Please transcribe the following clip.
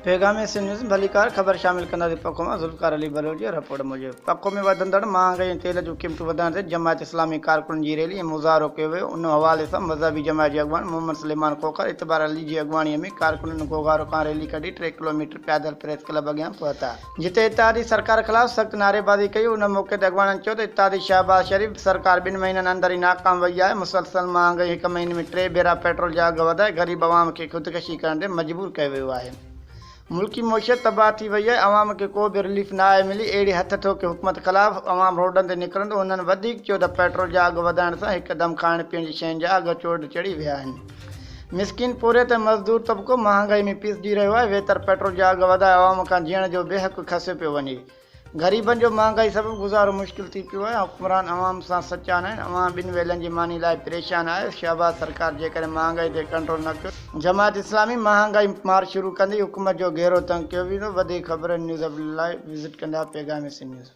پيغام سنڌ نيوز ڀليڪار خبر شامل ڪنداسين پکو مان ذوالفقار علي بلوچ جي رپورٽ موجب پکو ۾ وڌندڙ مهانگائي ۽ تيل جون قيمتون وڌائڻ تي جماعت اسلامي ڪارڪنن جي ريلي ۽ مظاهرو ڪيو ويو ان حوالي سان مذهبي جماعت جي اڳواڻ محمد سليمان کوکر اعتبار علي جي اڳواڻي ۾ ڪارڪنن گوگارو کان ريلي ڪڍي ٽي ڪلوميٽر پيادل پريس ڪلب اڳيان پهتا. جتي اتحادي سرڪار خلاف سخت نعريبازي ڪئي، ان موقعي تي اڳواڻن چيو ته اتحادي شهباز شريف سرڪار ٻن مهينن اندر ئي ناڪام وئي آهي، مسلسل مهانگائي هڪ مهيني ۾ ٽي ڀيرا پيٽرول جا اگهه وڌائي غريب عوام کي خودڪشي ڪرڻ تي مجبور ڪيو ويو آهي، ملڪي معيشت تباهه ٿي وئي آهي، عوام کي ڪو به رليف نه آهي ملي، اهڙي هٿ ٺوڪي حڪومت خلاف عوام روڊن تي نڪرندو، هنن وڌيڪ چيو ته پيٽرول جا اگهه وڌائڻ سان هڪدم کائڻ پيئڻ جي شين جا اگهه چوڏ چڙهي ويا آهن. مسڪين پورهيت ۽ مزدور طبقو مهانگائي ۾ پيسجي رهيو آهي، ويتر پيٽرول جا اگهه وڌائي عوام کان جيئڻ جو به حق کسيو پيو وڃي. غريبن جو مهانگائي سبب گذارو مشڪل ٿي پيو آهي، حڪمران عوام سان سچا ناهن، عوام ٻن ويلن جي ماني لاء پريشان آهي، شهباز سرڪار جيڪڏهن مهانگائي تي ڪنٽرول نه ڪيو، جماعت اسلامي مهانگائي مارچ شروع ڪندي حڪومت جو گهيرو تنگ ڪيو ويندو، وڌيڪ خبرن نيوز اپڊيٽ لاء وزٽ ڪندا پيغام سنڌ نيوز.